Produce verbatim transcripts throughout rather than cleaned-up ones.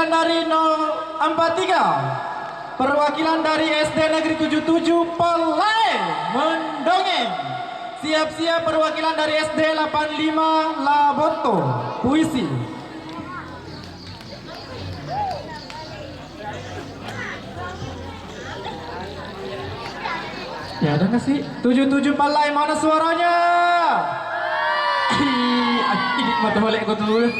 Dari nol empat tiga, perwakilan dari S D Negeri tujuh tujuh Palae mendongeng. Siap-siap perwakilan dari S D delapan lima Labotto. Puisi. Ya, ada nggak sih? Tujuh tujuh Palae, mana suaranya? Ih, ah, ini mata balik gua tuh.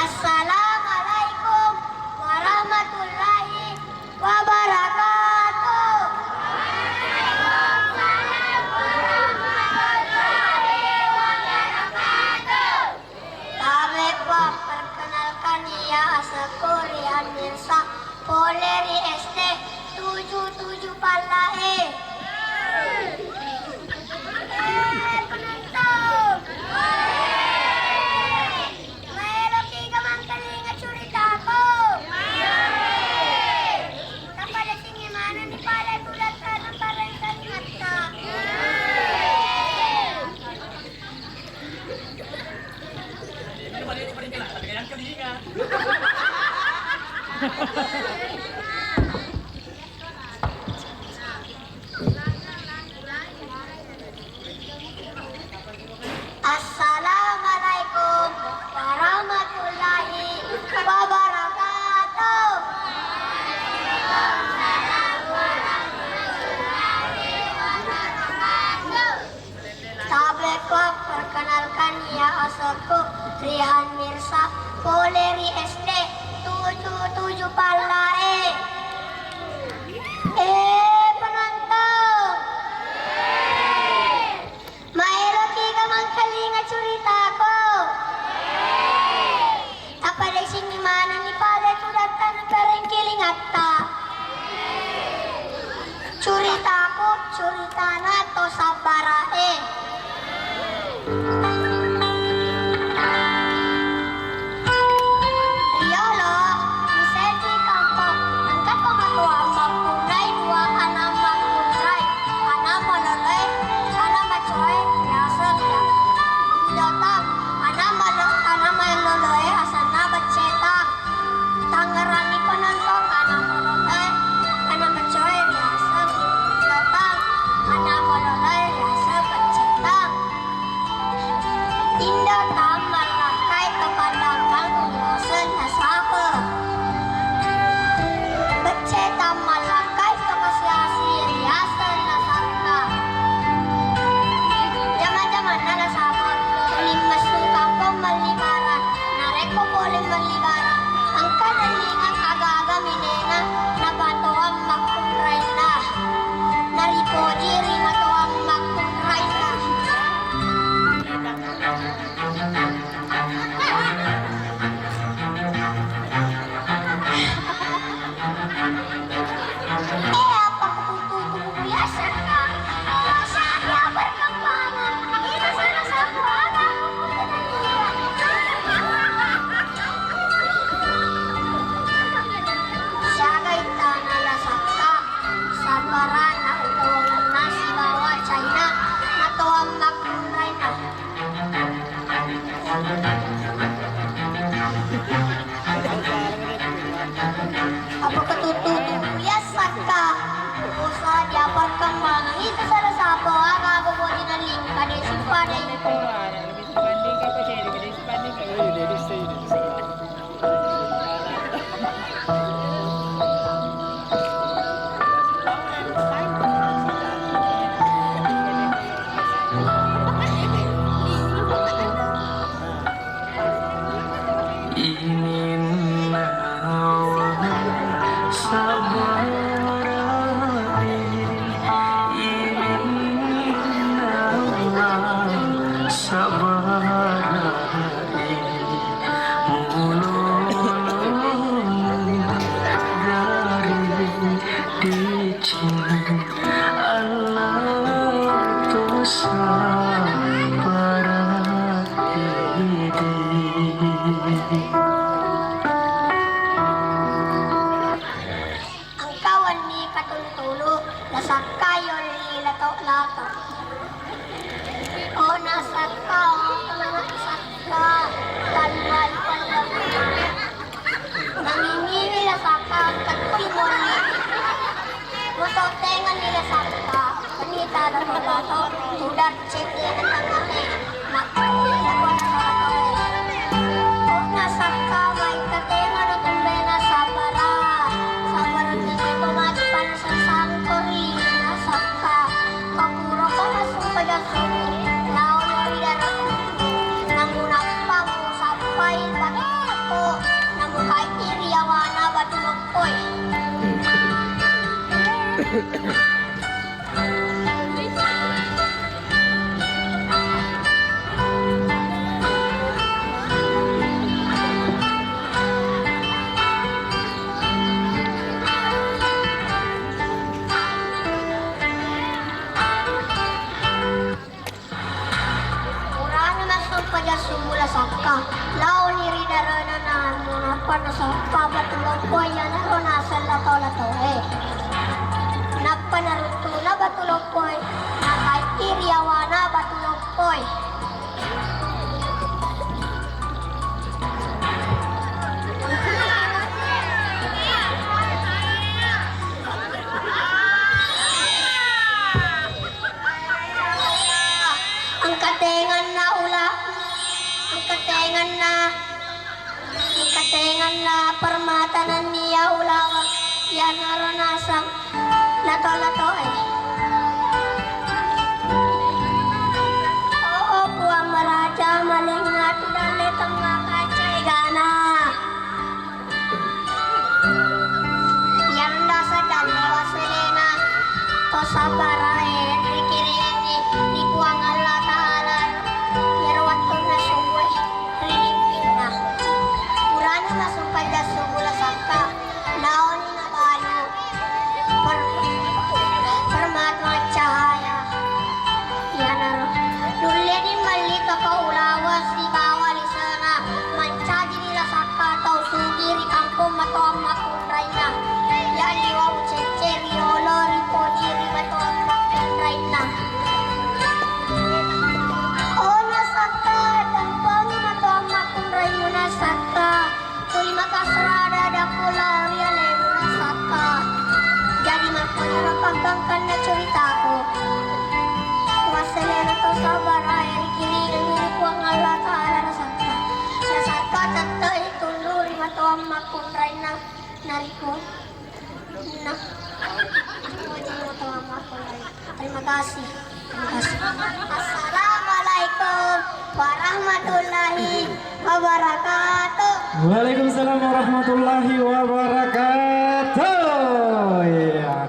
Assalamualaikum warahmatullahi wabarakatuh. Waalaikumsalam warahmatullahi wabarakatuh. Tabeppo, perkenalkan, iya asekku Rihan Mirsa, pole ri S D tujuh tujuh Pallae. Eh, penonton. Maeloki ga mangkalinga curitaku? Tapadecengi manenni pale tudatta naparengkalingatta. Assalamualaikum warahmatullahi wabarakatuh. Tabekko, perkenalkan, iya asekku Rihan Mirsa, pole ri S D tujuh tujuh Pallae. Eh, penonton. Maeloki ga mangkalinga curitaku? Tapadecengi manenni pale tudatta naparengkalingatta. Curitaku, curitana to sabbarae. Riolo, ri seddi kampong, engka tomatoa mappunnai dua ana makkunrai, ana maloloe, ana macoae, riaseng Jotang, ana malo-, ana maloloe asenna Beccetang. Tangerang ni penonton, ana maloloe, ana macoae riaseng Jotang, ana maloloe riaseng Beccetang. Sabara'i mulolongi dari deceng Allah to sabara'i. Engka wenni katulu-tulu, la Sakka yolli lato-lato. Oh, na Sakka, oh, na Sakka, pallai-pallai. Nangingiwi la Sakka, engka toi molli. Moto tengani la Sakka, wenni ta lato-lato, tudang Cedde tangane, makkunnai lako na tau. Ko nasakka, maitta tengana tumbena sabara. Sabara tengana to matu panasang sangkori nasakka. Kapurako massumpaja subu, lao ri daraku. Namunappa musappai batu loppo, namukai ri yawana batu loppoi. Purani massumpaja subu la Sakka, laoni ri darana namu, nappa nasappa batu loppo iyanaro naseng lato-latoe. Nappa naruttuna batu loppoe, nakaiki ri yawana batu loppoe. Engka tenganna ula, engka tenganna, engka tenganna permata nenniya ulaweng, iyanaro naseng lato-latoe. Oh, Puang Maraja, malengnga tu dalle temmakaca egana. Iyaro naseng dalle wasselena to sabarae rikiringengngi ri Puang Allah Ta'ala, iyaro wettunna subue ri rimpinna. Purani massumpaja subu la Sakka, laoni nabalu per-, permata maccahaya. Iyanaro nulleni melli toko ulaweng sibawa lisena, mancajini la Sakka tau sugi ri kampong matoang makkunrainna. Yalliwa ucecce riolo ripoji ri matoang makkunrainna. Oh, na Sakka, dampengi matoang makkunraimu na Sakka. Tuli makasra ada-ada pula ri alemu na Sakka. Jadi makkonaro paggangkanna curitaku. Wasselena to sabarae rikiringengngi ri Puang Allah Ta'ala na Sakka. Na Sakka tette'i tullu ri matoang makkunrainna nariku. Nah. Terima kasih. Terima kasih. Assalamualaikum warahmatullahi wabarakatuh. Waalaikumsalam warahmatullahi wabarakatuh.